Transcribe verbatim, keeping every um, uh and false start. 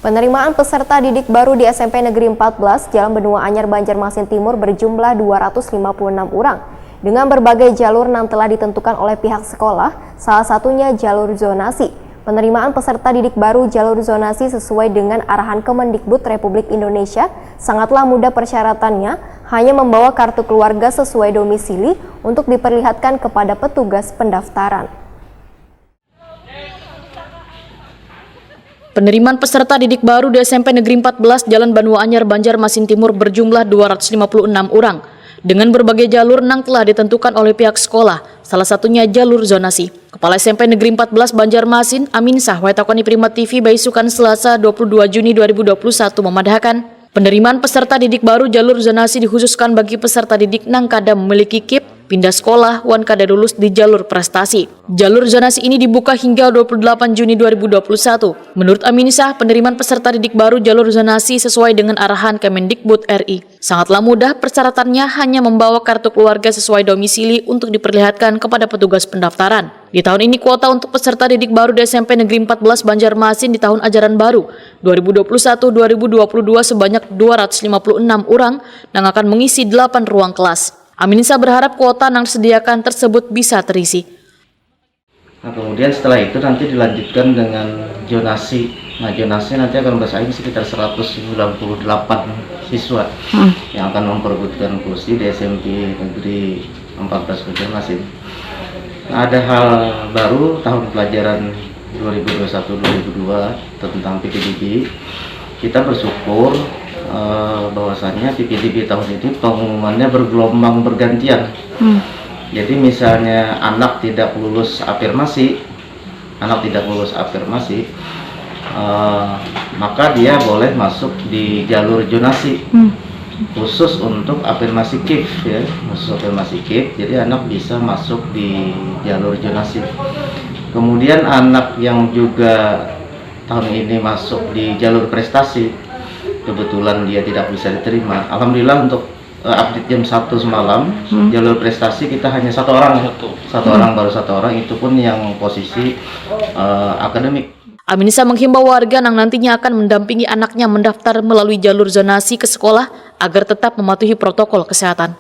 Penerimaan peserta didik baru di S M P Negeri empat belas Jalan Benua Anyar Banjarmasin Timur berjumlah dua ratus lima puluh enam orang dengan berbagai jalur yang telah ditentukan oleh pihak sekolah, salah satunya jalur zonasi. Penerimaan peserta didik baru jalur zonasi sesuai dengan arahan Kemendikbud Republik Indonesia sangatlah mudah persyaratannya, hanya membawa kartu keluarga sesuai domisili untuk diperlihatkan kepada petugas pendaftaran. Penerimaan peserta didik baru di S M P Negeri empat belas Jalan Banua Anyar Banjarmasin Timur berjumlah dua ratus lima puluh enam orang dengan berbagai jalur yang telah ditentukan oleh pihak sekolah, salah satunya jalur zonasi. Kepala S M P Negeri empat belas Banjarmasin, Aminsah, watakoni Prima T V baisukan Selasa dua puluh dua Juni dua ribu dua puluh satu memadahkan, penerimaan peserta didik baru jalur zonasi dikhususkan bagi peserta didik nang kada memiliki kip, pindah sekolah, wan kada lulus di jalur prestasi. Jalur zonasi ini dibuka hingga dua puluh delapan Juni dua ribu dua puluh satu. Menurut Aminsah, penerimaan peserta didik baru jalur zonasi sesuai dengan arahan Kemendikbud R I. Sangatlah mudah persyaratannya, hanya membawa kartu keluarga sesuai domisili untuk diperlihatkan kepada petugas pendaftaran. Di tahun ini kuota untuk peserta didik baru di S M P Negeri empat belas Banjarmasin di tahun ajaran baru dua ribu dua puluh satu dua ribu dua puluh dua sebanyak dua ratus lima puluh enam orang yang akan mengisi delapan ruang kelas. Aminsah berharap kuota yang disediakan tersebut bisa terisi. Nah, kemudian setelah itu nanti dilanjutkan dengan zonasi. Nah, zonasi nanti akan bersaing sekitar seratus sembilan puluh delapan siswa hmm. yang akan memperebutkan kursi di S M P Negeri empat belas Banjarmasin. Nah, ada hal baru tahun pelajaran dua ribu dua puluh satu dua ribu dua tentang P P D B. Kita bersyukur eh, bahwasanya P P D B tahun ini pengumumannya bergelombang bergantian. Hmm. Jadi misalnya anak tidak lulus afirmasi, anak tidak lulus afirmasi, uh, maka dia boleh masuk di jalur zonasi hmm. khusus untuk afirmasi kip ya, khusus afirmasi kip. Jadi anak bisa masuk di jalur zonasi. Kemudian anak yang juga tahun ini masuk di jalur prestasi, kebetulan dia tidak bisa diterima. Alhamdulillah untuk uh, update jam satu semalam hmm. jalur prestasi kita hanya satu orang satu, satu hmm. orang baru satu orang, itu pun yang posisi uh, akademik. Aminsa menghimbau warga yang nantinya akan mendampingi anaknya mendaftar melalui jalur zonasi ke sekolah agar tetap mematuhi protokol kesehatan.